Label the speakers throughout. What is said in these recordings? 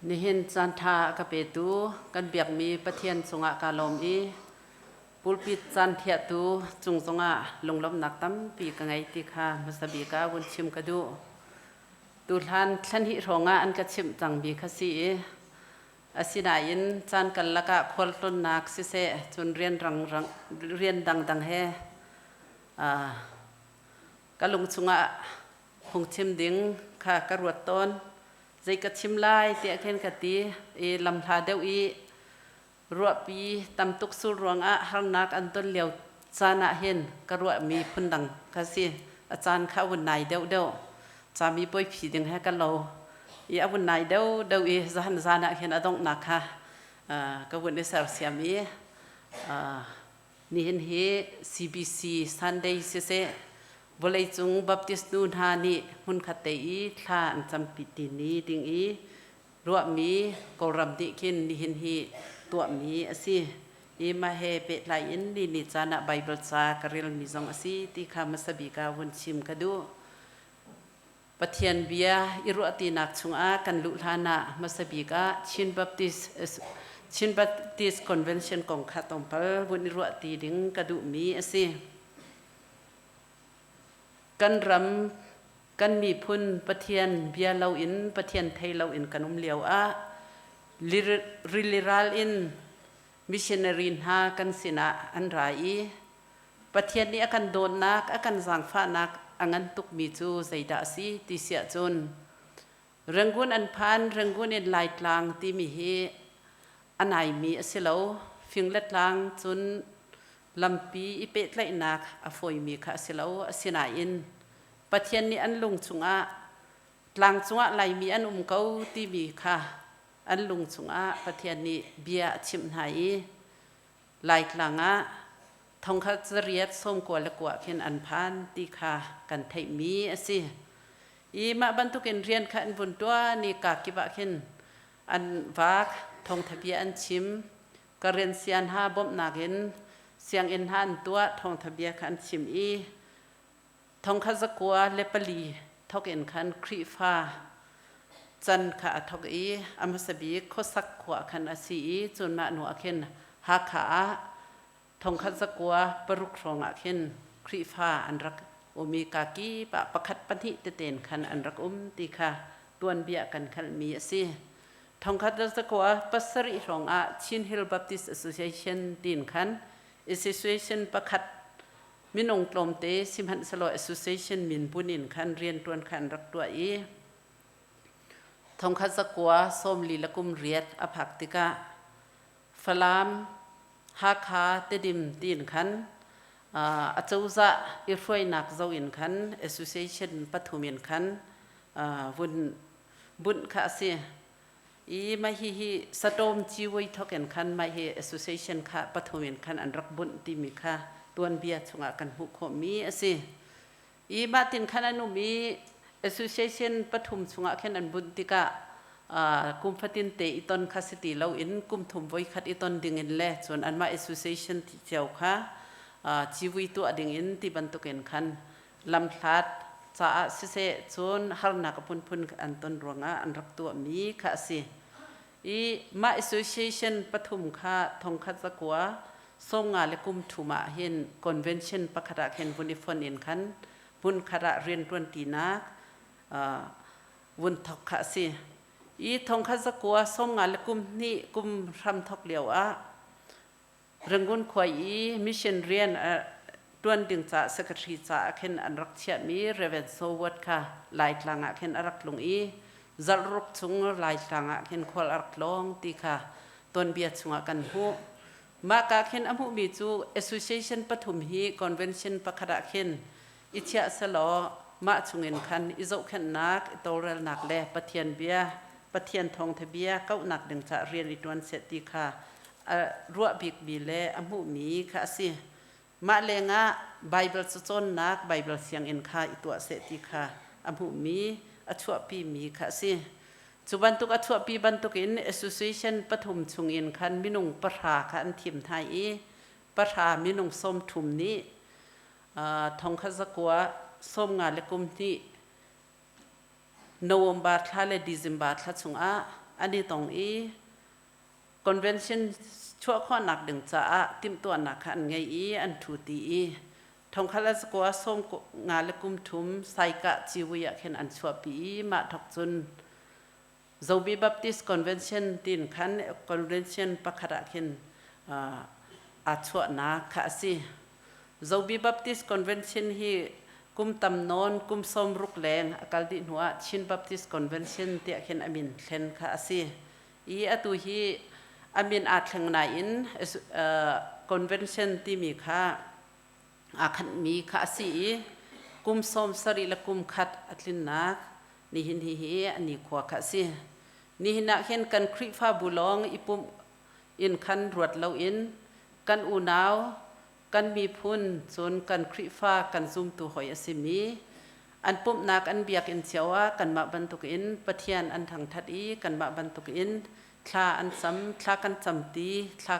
Speaker 1: Nihin caanṭha a ka petu kan biakmi Pathian cungah kaa lawm i pulpit caan thiahtu cung zongah lunglawmhnak tampi ka ngei ti kha hmasa bik ah vun chim ka duh. Tuhlan thlanhnih hrawngah an ka chimh cangmi kha si i asinain caan karlak ah khualtlawnnak siseh cun rian dangdang he ka lung chungah phungchim ding kha ka ruat tawn. Zei ka chim lai tiah khin ka ti i lamhla deuh i ruahpi tam tuk sur ruangah harnak an ton lio caan ah hin ka ruahmi phundang ka si. A caan kha a vun nai deuh deuh. Cami poi phi ding he ka lo i a vun nai deuh deuh i zahan zan ah hin a donghnak kha ka vun i sersiam i nihin hi CBC Sunday siseh vawleicung Baptist nu hna nih hmunkhat te i thla an campi ti ni ding i ruahmi Kawlram nih khin nihin hi tuahmi a si. I mah he pehtlai in ni ni caan ah Baibal ca ka relmi zong a si ti kha hmasa bik ah vun chim ka duh. Pathian bia i ruahtinak chungah kan luh hlan ah hmasa bik ah Chin Baptist Chin Baptist Convention kong kha tlawmpal vun i ruahti ding ka duhmi a si. Kan ram kan miphun Pathian bia loin Pathian thei loin kan um lio ah rili ral in missionary hna kan sinah an ra i Pathian nih a kan dawtnak a kan zaangfahnak a ngan tukmi cu zeidah a si ti siah cun Rangoon an phan Rangoon in Laitlang timi hi a naimi a si lo fing le tlang cun lampi i pehtlaihnak a fawimi kha a si lo asinain Pathian nih an lung chungah tlang cungah Laimi an um ko timi kha an lung chungah Pathian nih bia a chimh hna i Laitlang ah thongkhat zariat sawmkua le kua khin an phan ti kha kan theihmi a si. I mah bantukin rian kha an vun ṭuan i kakip ah khin an vak, thawngtha bia an chim, ka rian sian ha bawmhnak in sianginn hna an tuah, thawngtha bia kha an chim i thongkhat zakua le pali thawk in khan Khrihfa can kha a thawk i a hmasa bik khuasak khua khan a si i cun mah hnu ah khin Hakha ah thongkhat zakua paruk hrawng ah khin Khrihfa an rak um i ka kip ah pakhat pahnih teten khan an rak um ti kha tuanbia kan hngalhmi a si. Thongkhat le zakua pasarih hrawng ah Chin Hill Baptist Association tiin khan association pakhat minung tlawmte sihmanhsehlaw association min bun in khan rianṭuan kha an rak tuah i thongkhat zakua sawmli le kum riat a phak tikah Falam, Hakha, Tedim tiin khan acozah i hruainak zo in khan association pathum in khan vun bunh kha a si. I mah hihi Satom Ciwei thawk in khan mah hi association kha pathum in khan an rak bunh timi kha tuanbia chungah kan hmuh khawhmi a si. I mah tin khan an um i association pathum chungah khin an bunh tikah kum fatin te i ton kha si ti loin kum thum voi khat i ton ding in le cun anmah association cio kha civui tuah ding in ti bantukin khan lamhlat caah siseh cun harnak a phunphun an ton ruangah an rak tuahmi kha a si. I mah association pathum kha thongkhat zakua sawmnga le kum thum ah hin convention pakhat ah khin vun i fonh in khan hmunkhat ah rianṭuan tinak vun thok kha a si. I thongkhat zakua sawmnga le kum hnih kum hram thok lio ah Rangoon khua i mission rian ṭuan ding caah secretary caah khin an rak chiahmi Reverend Soward kha Laitlang ah khin a rak tlung i zarh ruk chung Laitlang ah khin khual a rak tlawng ti kha tuanbia chungah kan hmuh. Mahka khin a hmuhmi cu association pathum hi convention pakhat ah khin i chiah selaw mah chungin khan i zohkhenhnak, i tawlrelnak le Pathian bia, Pathian thawngtha bia kauhnak ding caah rian i ṭuan seh ti kha a ruah bikmi le a hmuhmi kha a si. Mah lengah Baibal cacawnnak, Baibal sianginn kha i tuah seh ti kha a hmuhmi, a chuahpimi kha a si. Cu bantuk a chuahpi bantukin association pathum chungin khan minung pahra kha an thim hna i pahra minung sawm thum nih thongkhat zakua sawmnga le kum hnih November thla le December thla chungah an i tong i convention chuah khawhnak ding caah timhtuahnak kha an ngei i an ṭhu ti i thongkhat le zakua sawm nga le kum thum Saikah civui ah khin an chuahpi i mah thawk cun Zomi Baptist Convention tiin khan convention pakhat ah khin aa chuahnak kha a si. Zomi Baptist Convention hi kum tam nawn kum 60 leng a kal dih hnu ah Chin Baptist Convention tiah khin a min thlen kha a si. I atu hi a min aa thleng nain convention timi kha aa khanhmi kha a si i kum 70 le kum khat a tlinnak nihin hi hi a nikhua kha a si. Nihin ah hin kan Khrihfabu lawng i pumh in khan ruat loin kan unau, kan miphun, cun kan Khrihfa kan zumtu hoi a simi an pumhnak an biakinn cio ah kanmah bantukin Pathian an thangthat i kanmah bantukin thla an cam, thla kan cam ti, thla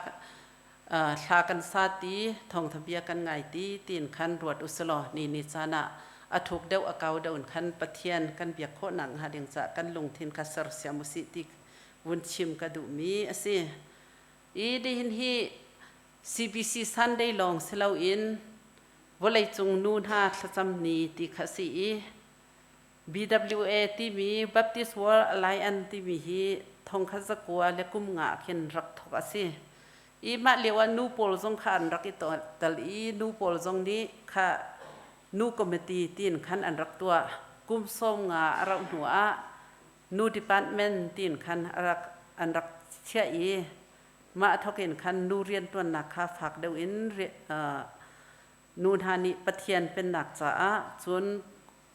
Speaker 1: thla kan sa ti, thawngtha bia kan ngai ti tiin khan ruat usilaw ni ni caan ah a thuk deuh a kau deuh in khan Pathian kan biak khawh nak hnga ding caah kan lungthin kha sersiam usih ti vun chim ka duhmi a si. I nihin hi CBC Sunday lawng si loin vawleicung nu hna thlacam ni ti kha a si i BWA timi Baptist World Alliance timi hi thongkhat zakua le kum nga khin rak thawk a si. I mah lio ah nu pawl zong kha an rak i tel i nu pawl zong nih kha nu committee tiin khan an rak tuah. Kum 50 a rauh hnu ah nu department tiin khan rak an rak chiah i mah thawk in khan nu riantuannak kha fak deuh in nu hna nih Pathian pennak caah cun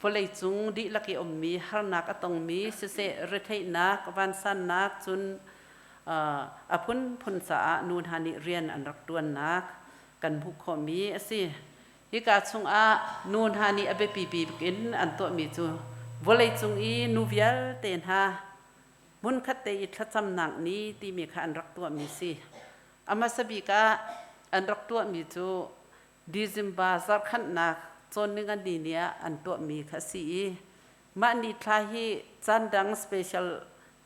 Speaker 1: vawleicung dihlak i ummi harnak a tongmi siseh retheihnak vansannak cun a phunphun caah nu hna nih rian an rak ṭuannak kan hmuh khawhmi a si. Hika chungah nu hna nih a biapi bik in an tuahmi cu vawleicung i nu vialte hna hmunkhat te i thlacamnak ni timi kha an rak tuahmi si. A hmasa bik ah an rak tuahmi cu December zarhkhanhnak cawnninga ni ni ah an tuahmi kha a si i mah ni thla hi caan dang special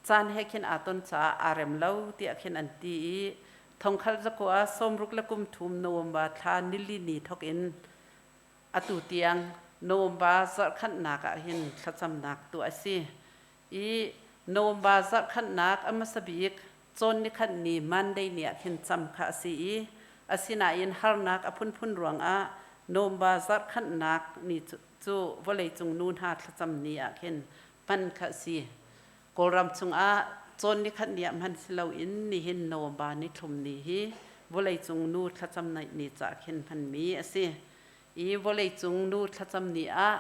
Speaker 1: caan he khin aa ton caah aa rem lo tiah khin an ti i thongkhal zakua 60 le kum thum November thla nili ni thawk in atu tiang November zarhkhanhnak ah hin thlacamnak tuah a si i November zarhkhanhnak a hmasa bik cawn nikhat ni Monday ni ah khin cam kha a si i asinain harnak a phunphun ruangah November zarhkhanhnak ni cu vawleicung nu hna thlacam ni ah khin hman kha a si. Kawlram chungah cawn nikhat ni ah hman si loin nihin November ni thlum ni hi vawleicung nu thlacam ni caah khin hmanmi a si. I vawleicung nu thlacam ni ah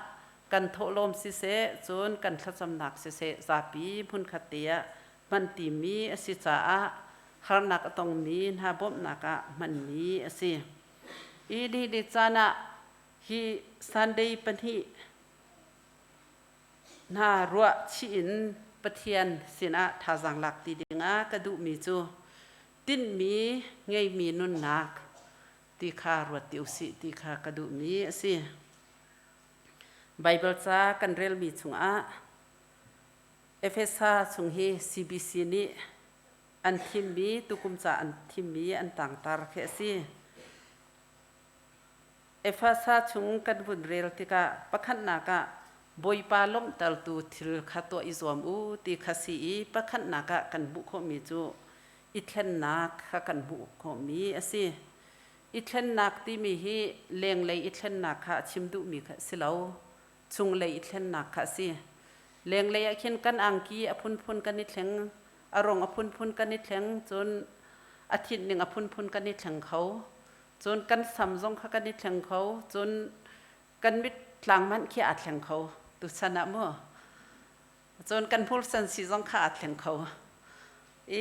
Speaker 1: kan thawhlawm siseh cun kan thlacamnak siseh zapi hmunkhat te ah hman timi a si caah harnak a tongmi hna bawmhnak ah hmanmi a si. I ni ni caan ah hi Sunday pahnih hna ruah chih in Pathian sinah thazaang lak ti dingah ka duhmi cu tinhmi ngeimi nunnak ti kha ruat ti usih ti kha ka duhmi a si. Baibal ca kan relmi chungah Efesa chung hi CBC nih an thimmi tukum ca an thimmi an tangtar khi a si. Efesa chung kan vun rel tikah pakhatnak ah Bawipa lawmhtertu thil kha tuah i zuam u ti kha si i pakhatnak ah kan hmuh khawhmi cu i thlennak kha kan hmuh khawhmi a si. I thlennak timi hi lenglei i thlennak kha a chim duhmi kha a si lo. Chunglei i thlennak kha a si. Lenglei ah khin kan angki a phunphun kan i thleng, a rong a phunphun kan i thleng, cun a thit ning a phunphun kan i thleng kho. Cun kan sam zong kha kan i thleng kho, cun kan mit tlang hmanh khi aa thleng kho tuchan ah mu. Cun kan hmursen si zong kha aa thleng kho.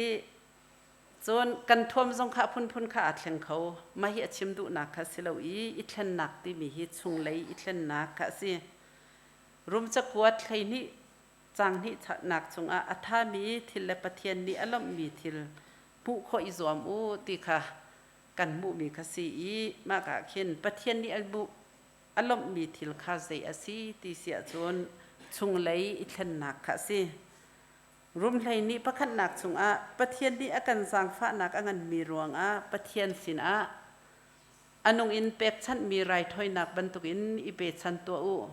Speaker 1: I Cun kan thuam zong kha a phunphun kha aa thleng kho. Mah hi a chim duhnak kha si lo i i thlennak timi hi chunglei i thlennak kha a si. Rum cakuat 12 caang hnihnak chungah a thami thil le Pathian nih a lawmhmi thil hmuh khawh i zuam u ti kha kan hmuhmi kha si i mah ah khin Pathian nih a lawmhmi thil kha zei a si ti si ahcun chunglei i thlennak kha a si. Rum hlei nih pakhatnak chungah Pathian nih a kan zaangfahnak a nganmi ruangah Pathian sinah a nung in pekchanhmi raithawinak bantukin i pechan tuah u.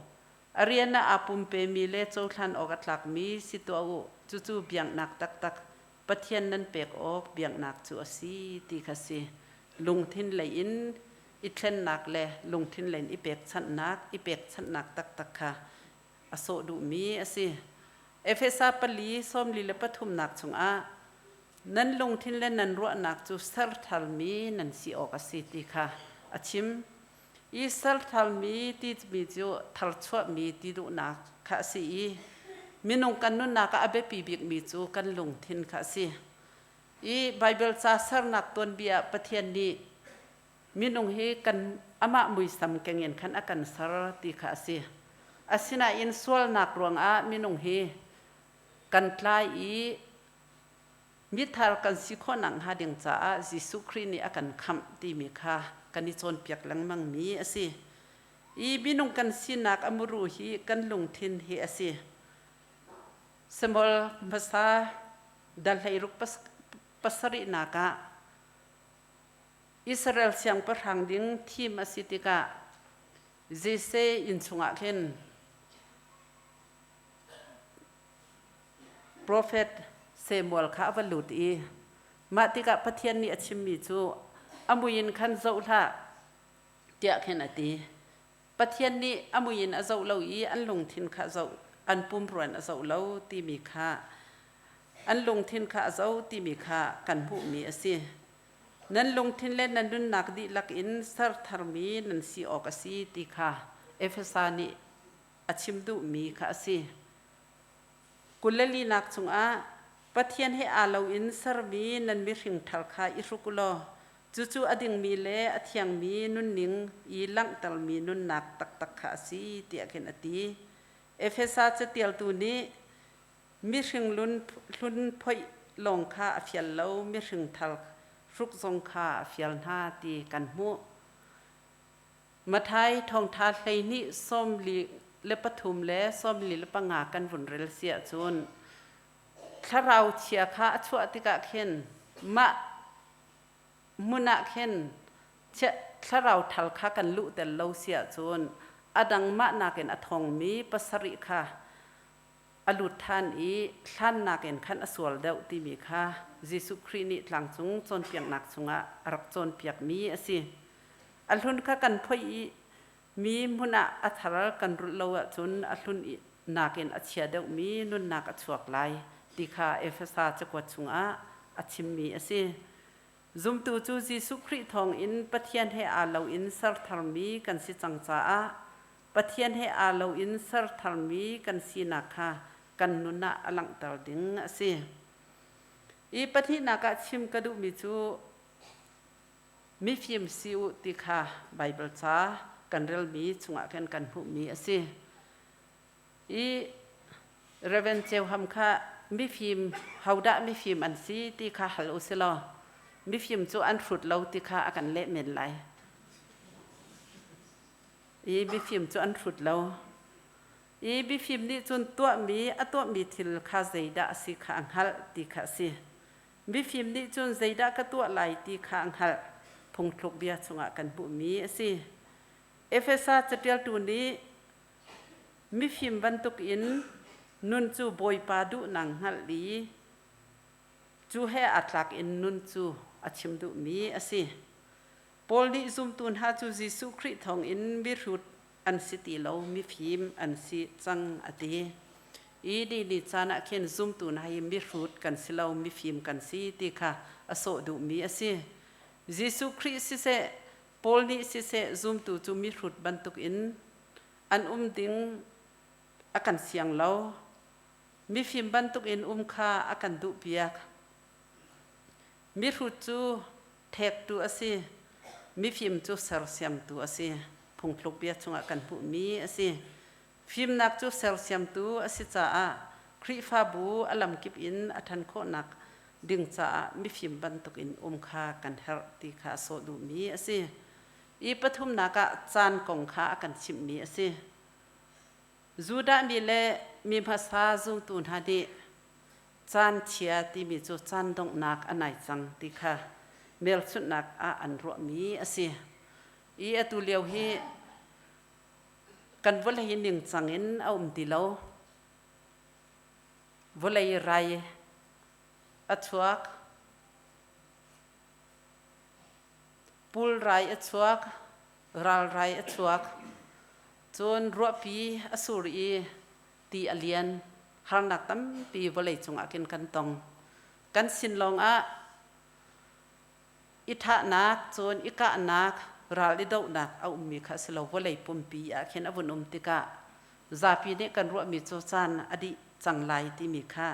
Speaker 1: A rian ah aa pumpemi le cohlan awk a tlakmi si tuah u. Cucu biaknak taktak Pathian nan pek awk biaknak cu a si ti kha si. Lungthin lei in i thlennak le lungthin lei in i pekchanhnak, i pekchanhnak taktak kha a sawh duhmi a si. Efesa pali sawmli le pathumnak chungah nan lungthin le nan ruahnak cu sertharmi nan si awk a si ti kha a chim. I sertharmi timi cu tharchuahmi ti duhnak kha a si i minung kan nunnak ah a biapi bikmi cu kan lungthin kha a si. I Baibal ca sernak tuanbia ah Pathian nih minung hi kan amah muisam kengin khan a kan ser ti kha a si. Asinain sualnak ruangah minung hi kan tlai i Mithar kan si khawh nakhnga ding caah Jesuh Khrih nih a kan khamh timi kha kan i cawnpiak lengmangmi a si. I minung kan sinak a muru hi kan lungthin hi a si. Samuel hmasa dal hleiruk pasarihnak ah Israel siangpahrang ding thim a si tikah Jesse inn chungah khin Profet Samuel kha a va lut i mah tikah Pathian nih a chimmi cu a mui in khan zoh hlah tiah khin a ti. Pathian nih a mui in a zoh lo i an lungthin kha a zoh, an pumruan a zoh lo timi kha an lungthin kha a zoh timi kha kan hmuhmi a si. Nan lungthin le nan nunnak dihlak in ser tharmi nan si awk a si ti kha Efesa nih a chim duhmi kha a si. 22nak chungah Pathian he aa lo in sermi nan mihring thar kha i hruk u law cucu a dingmi le a thiangmi nunning i langhtermi nunnak taktak kha a si tiah khin a ti. Efesa catialtu nih mihring lun hlun phoih lawng kha a fial lo, mihring thar hruk zong kha a fial hna ti kan hmuh. Matthai thawngṭha 12 43 le 45 kan vun rel si ahcun thlarau chia kha a chuah tikah khin mah hmun ah khin thlarau thal kha kan luhter lo si ahcun a dang mah nakin a thawngmi pasarih kha a lut ṭhan i hlannak in khan a sual deuh timi kha Jesuh Khrih nih tlangcung cawnpiaknak chungah a rak cawnpiakmi a si. A hlun kha kan phoih i mi hmun ah a thar kan rulh lo ahcun a hlun nakin a chia deuhmi nunnak a chuak lai ti kha Efesa cakuat chungah a chimmi a si. Zumtu cu Jesuh Khrih thawngin Pathian he aa lo in ser tharmi kan si cang caah Pathian he aa lo in ser tharmi kan sinak kha kan nun ah a langhter ding a si. I pahnihnak ah chim ka duhmi cu mifim si u ti kha Baibal ca kan relmi chungah khan kan hmuhmi a si. I Reverend Ceu Ham kha mifim hodah mifim an si ti kha hal u si law mifim cu an hrut lo ti kha a kan leh men lai. I mifim cu an hrut lo. I mifim nih cun tuahmi a tuahmi thil kha zeidah a si kha a hngalh ti kha a si. Mifim nih cun zeidah ka tuah lai ti kha a hngalh. Phungthluk bia chungah kan hmuhmi a si. Efesa caṭialtu nih mifim bantukin nun cu Bawipa duhnak hngalh i cu he aa tlak in nun cu a chim duhmi a si. Paul nih zumtu hna cu Jesuh Khrih thawngin mihrut an si ti lo, mifim an si cang a ti. I ni ni caan ah khin zumtu hna hi mihrut kan si lo, mifim kan si ti kha a sawh duhmi a si. Jesuh Khrih siseh, Paul nih siseh zumtu cu mihrut bantukin an um ding a kan siang lo. Mifim bantukin um kha a kan duhpiak. Mihrut cu ṭhektu a si, mifim cu sersiamtu a si. Phungthluk bia chungah kan hmuhmi a si. Fimnak cu sersiamtu a si caah Khrihfabu a lamkip in a ṭhan khawhnak ding caah mifim bantukin um kha kan herh ti kha a sawh duhmi a si. I pathumnak ah caan kong kha a kan chimhmi a si. Judah mi le mi hmasa zumtu hna nih Caan chia timi cu caan donghnak a nai cang ti kha hmelchunhnak ah an ruahmi a si. I atu lio hi kan vawlei ningcang in a um ti lo. Vawlei rai a chuak. Pul rai a chuak, ral rai a chuak. Cun ruahpi a sur i ti a lian. Harnak tampi vawlei cungah khin kan tong. Kan sin lawngah i thahnak, cun i kahnak, ral i dohnak a ummi kha a si lo. Vawlei pumpi ah khin a vun um tikah zapi nih kan ruahmi cu caan a dih cang lai timi kha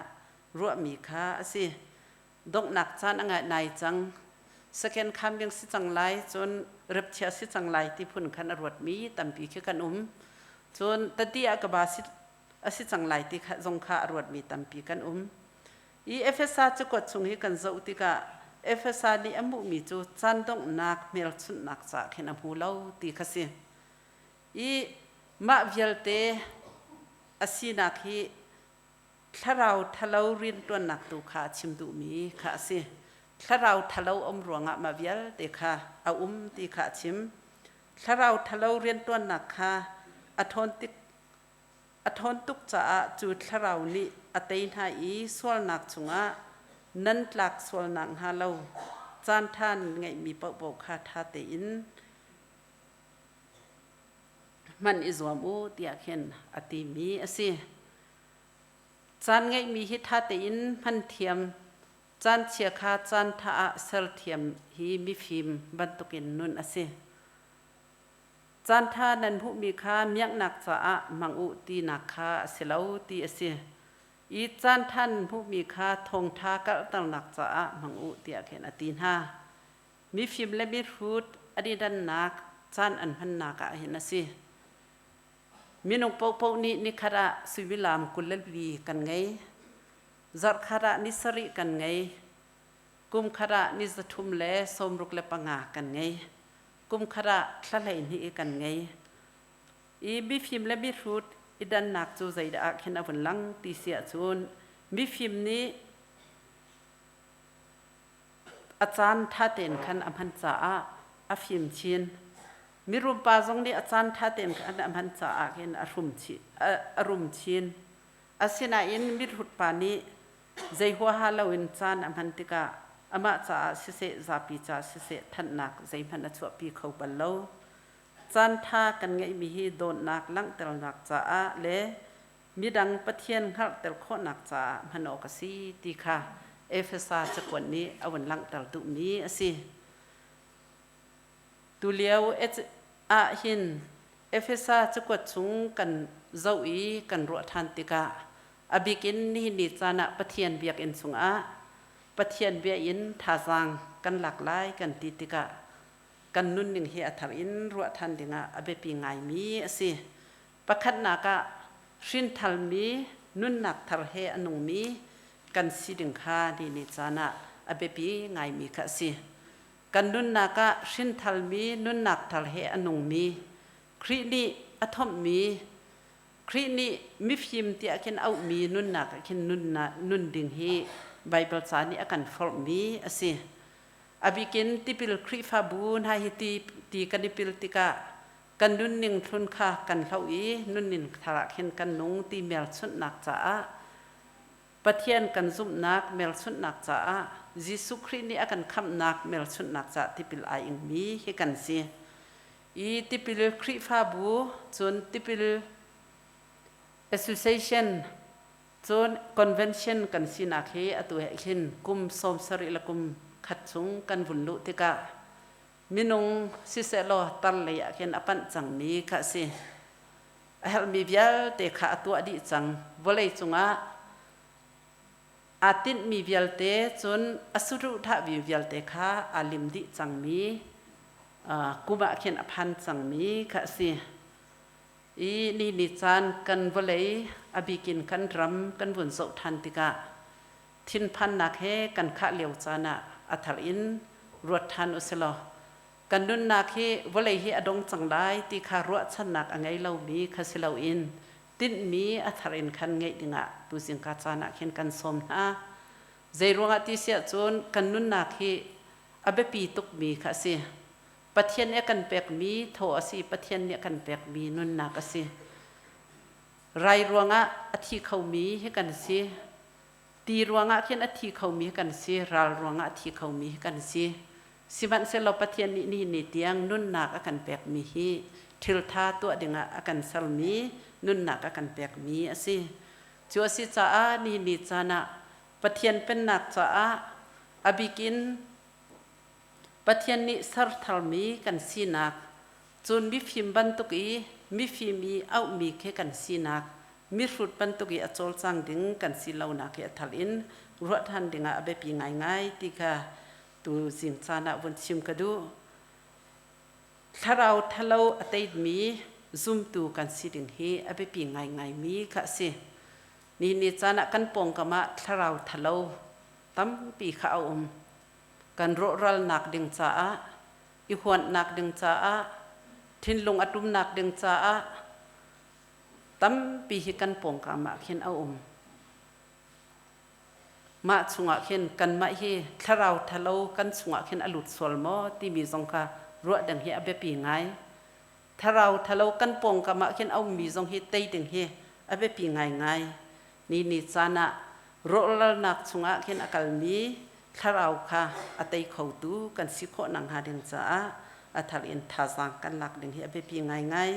Speaker 1: ruahmi kha a si. Donghnak caan a nai cang. Second coming si cang lai, cun repchia si cang lai ti phun khan a ruatmi tampi khi kan um. Cun tati ah ka ba si a si cang lai ti kha zong kha a ruatmi tampi kan um. I Efesa cakuat chung hi kan zoh tikah Efesa nih a hmuhmi cu caan donghnak hmelchunhnak caah khin a hmu lo ti kha si. I mah vialte a sinak hi thlarau thalo rianṭuannak tu kha a chim duhmi kha a si. Thlarau thalo um ruangah mah vialte kha a um ti kha a chim. Thlarau thalo rianṭuannak kha a ṭhawn tik a ṭhawn tuk caah cu thlarau nih a tei hna i sualnak chungah nan tlak sualnak hnga lo caanṭha nan ngeihmi paohpaoh kha ṭha tein hman i zuam u tiah khin a timi a si. Caan ngeihmi hi ṭha tein hman thiam, caan chia kha caan ṭha ah ser thiam hi mifim bantukin nun a si. Caanṭha nan hmuhmi kha miaknak caah hmang u tinak kha a si lo ti a si. I caanṭha nan hmuhmi kha thawngṭha karhternak caah hmang u tiah khin a ti hna. Mifim le mihrut an i dannak caan an hmannak ah hin a si. Minung paohpaoh nih nikhat ah suimilam 24 kan ngei. Zarhkhat ah ni sarih kan ngei. Kum khat ah ni 365 kan ngei. Kum khat ah thla 12 kan ngei. I mifim le mihrut i dannak cu zeidah ah khin a vun lang ti si ahcun mifim nih a caan ṭha tein khan a hman caah a fim chin. Mirum pa zong nih a caan ṭha tein khan a hman caah khin a hrum chin, a rum chin. Asinain mihrut pa nih zei huaha loin caan a hman tikah amah caah siseh, zapi caah siseh thanhnak zeihmanh a chuahpi kho bal lo. Caan ṭha kan ngeihmi hi dawtnak langhternak caah le midang Pathian hngalhter khawhnak caah hman awk a si ti kha Efesa cakuat nih a vun langhter duhmi a si. Tulio ah hin Efesa cakuat chung kan zoh i kan ruah ṭhan tikah a bik in nihin ni caan ah Pathian biakinn chungah Pathian bia in thazaang kan lak lai kan ti tikah kan nunning hi a thar in ruah ṭhan dingah a biapi ngaimi a si. Pakhatnak ah hrinthalmi nunnak thar he a nungmi kan si ding kha ni ni caan ah a biapi ngaimi kha a si. Kan nunnak ah hrinthalmi nunnak thar he a nungmi Khrih nih a thomhmi Khrih nih mifim tiah khin auhmi nunnak ah khin nun ding hi Baibal ca nih a kan forhmi a si. A bikin tipil Khrihfabu hna hi ti, ti kan i pil tikah kan nunning thlun kha kan hloh i nunning thar ah khin kan nung ti melchunhnak caah Pathian kan zumhnak melchunhnak caah Jesuh Khrih nih a kan khamhnak melchunhnak caah tipil ai ingmi hi kan si. I tipil Khrihfabu cun tipil association cun convention kan sinak hi atu he hin kum 70 le kum khat chung kan vun luh tikah minung sisehlaw tar lei ah khin a panh cangmi kha a si. A herhmi vialte kha a tuah dih cang. Vawlei cungah aa tinhmi vialte cun a saduhthahmi vialte kha aa lim dih cangmi kum ah khin a phan cangmi kha a si. I ni ni caan kan vawlei a bikin kan ram kan vun zoh ṭhan tikah thinphannak he kan khah lio caan ah a thar in ruat ṭhan u si law kan nunnak hi vawlei hi a dong cang lai ti kha ruahchannak a ngei lomi kha si loin Tinhmi a thar in khan ngeih dingah tuzingka caan ah khin kan sawm hna. Zeiruangah ti siah cun kan nunnak hi a biapi tukmi kha a si. Pathian nih a kan pekmi thaw a si, Pathian nih a kan pekmi nunnak a si. Rai ruangah a thi khomi hi kan si. Ti ruangah khin a thi khomi hi kan si, ral ruangah a thi khomi hi kan si. Sihmanhsehlaw Pathian nih nihin ni tiang nunnak a kan pekmi hi thiltha tuah dingah a kan sermi nunnak a kan pekmi a si. Cu a si caah nihin ni caan ah Pathian pennak caah a bikin Pathian nih ser tharmi kan sinak, cun mifim bantuk i mifim i auhmi khi kan sinak, mihrut bantuk i a cawlcang ding kan si lonak hi a thar in ruah ṭhan dingah a biapi ngaingai ti kha tu zing caan ah vun chim ka duh. Thlarau thalo a teitmi zumtu kan si ding hi a biapi ngaingaimi kha a si. Ni ni caan ah kan pawngkam ah thlarau thalo tampi kha a um. Kan rawhralnak ding caah, i huanhnak ding caah, thinlung a tumnak ding caah tampi hi kan pawngkam ah khin a um. Mah chungah khin kanmah hi thlarau thalo kan chungah khin a lut sual maw timi zong kha ruah ding hi a biapi ngai. Thlarau thalo kan pawngkam ah khin a ummi zong hi tei ding hi a biapi ngaingai. Ni ni caan ah rawhralnak chungah khin a kalmi thlarau kha a tei khotu kan si khawh nakhnga ding caah a thar in thazaang kan lak ding hi a biapi ngaingai.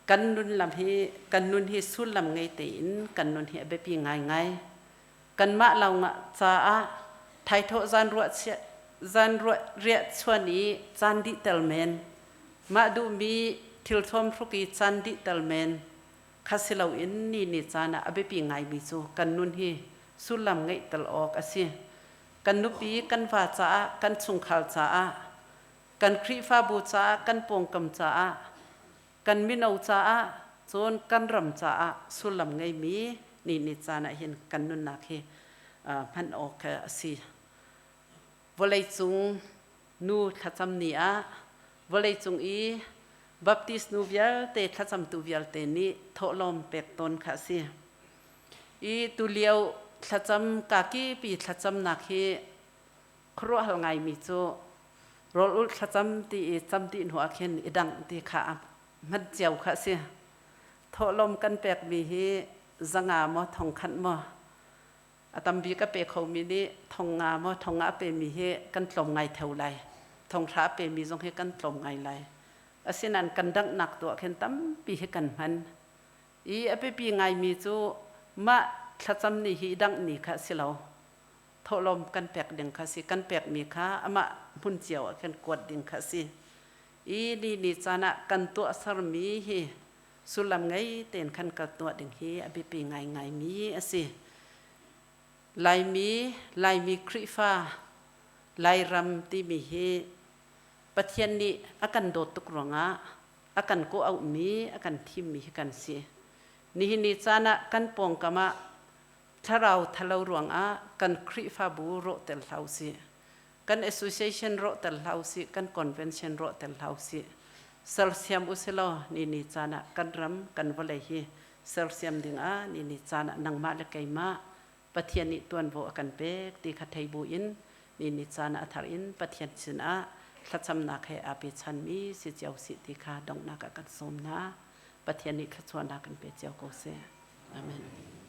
Speaker 1: Kan nun lam hi kan nun hi sullam ngei tein kan nun hi a biapi ngaingai. Kanmah lawng caah thaithawh zan ruah zan ruah riah chuan i caan dih tel men mah duhmi thil thuam hruk i caan dih tel men kha si loin ni ni caan ah a biapi ngaimi cu kan nun hi sullam ngeih tel awk a si. Kan nupi kan va caah kan chungkhar caah kan Khrihfabu caah kan pawngkam caah kan mino caah cun kan ram caah sullam ngeimi ni ni caan ah hin kan nunnak hi hman awk a si. Vawleicung nu thlacam ni ah vawleicung i Baptist nu vialte thlacamtu vialte nih thawhlawm pek tawn kha a si. I tulio thlacam kakipi thlacamnak hi khuaruahhal ngaimi cu rawl ulh thlacam ti i cam dih hnu ah khin i dangh ti kha a hman cio kha a si. Thawhlawm kan pekmi hi zanga maw thongkhat maw a tambik a pe khomi nih thonga maw thonga a pemi hi kan tlawm ngai theo lai. Thonghra a pemi zong hi kan tlawm ngai lai. Asinain kan danghnak tu ah khin tampi hi kan hman. I a biapi ngaimi cu mah thlacam ni hi i dangh ni kha a si lo. Thawhlawm kan pek ding kha si kan pekmi kha amah hmun cio ah khin kuat ding kha si i ni ni caan ah kan tuahsermi hi sullam ngei tein khan kan tuah ding hi a biapi ngaingai mi a si. Laimi Laimi Khrihfa Lairam timi hi Pathian nih a kan dawt tuk ruangah a kan kawh auhmi a kan thimmi hi kan si. Nihin ni caan ah kan pawngkam ah Thlarau thalo ruangah kan Khrihfabu rawhter hlah usih. Kan association rawhter hlah usih, kan convention rawhter hlah usih. Sersiam usilaw ni ni caan ah kan ram, kan vawlei hi sersiam dingah ni ni caan ah nangmah le keimah Pathian nih tuanvo a kan pek ti kha thei buin ni ni caan ah a thar in Pathian sinah thlacamnak he aa pechanmi si cio sih ti kha donghnak ah kan sawm hna. Pathian nih thluachuahnak kan pe cio ko seh. Amen.